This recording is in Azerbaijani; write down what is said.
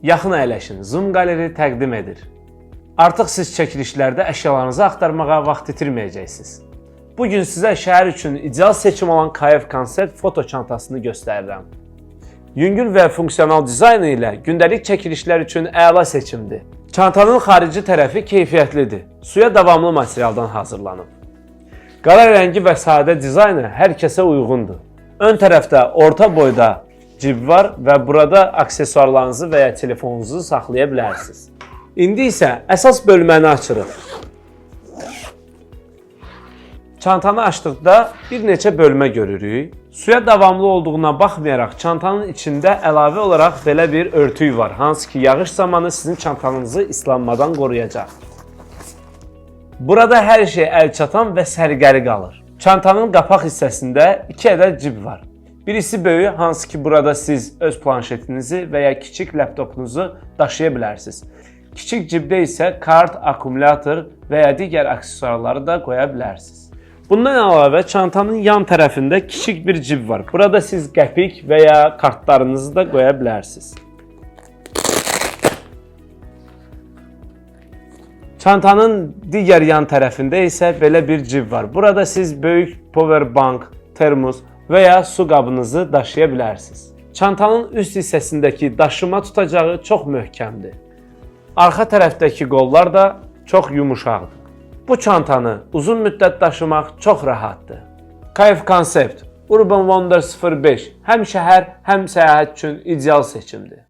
Yaxın əyləşin, Zoom Galeri təqdim edir. Artıq siz çəkilişlərdə əşyalarınızı axtarmağa vaxt itirməyəcəksiniz. Bu gün sizə şəhər üçün ideal seçim olan KF Concept foto çantasını göstərirəm. Yüngül və funksional dizaynı ilə gündəlik çəkilişlər üçün əla seçimdir. Çantanın xarici tərəfi keyfiyyətlidir. Suya davamlı materialdan hazırlanıb. Qara rəngi və sadə dizaynı hər kəsə uyğundur. Ön tərəfdə orta boyda cib var və burada aksesuarlarınızı və ya telefonunuzu saxlaya bilərsiniz. İndi isə əsas bölməni açırıq. Çantanı açdıqda bir neçə bölmə görürük. Suya davamlı olduğuna baxmayaraq çantanın içində əlavə olaraq belə bir örtük var, hansı ki yağış zamanı sizin çantanızı islanmadan qoruyacaq. Burada hər şey əl çatan və səliqəli qalır. Çantanın qapaq hissəsində 2 ədəd cib var. Birisi böyük, hansı ki burada siz öz planşetinizi və ya kiçik laptopunuzu daşıya bilərsiniz. Kiçik cibdə isə kart, akkumulyator və ya digər aksesuarları da qoya bilərsiniz. Bundan əlavə çantanın yan tərəfində kiçik bir cib var. Burada siz qəpik və ya kartlarınızı da qoya bilərsiniz. Çantanın digər yan tərəfində isə belə bir cib var. Burada siz böyük power bank, termos və ya su qabınızı daşıya bilərsiniz. Çantanın üst hissəsindəki daşıma tutacağı çox möhkəmdir. Arxa tərəfdəki qollar da çox yumuşaqdır. Bu çantanı uzun müddət daşımaq çox rahatdır. KF Concept Urban Wonder 05 həm şəhər, həm səyahət üçün ideal seçimdir.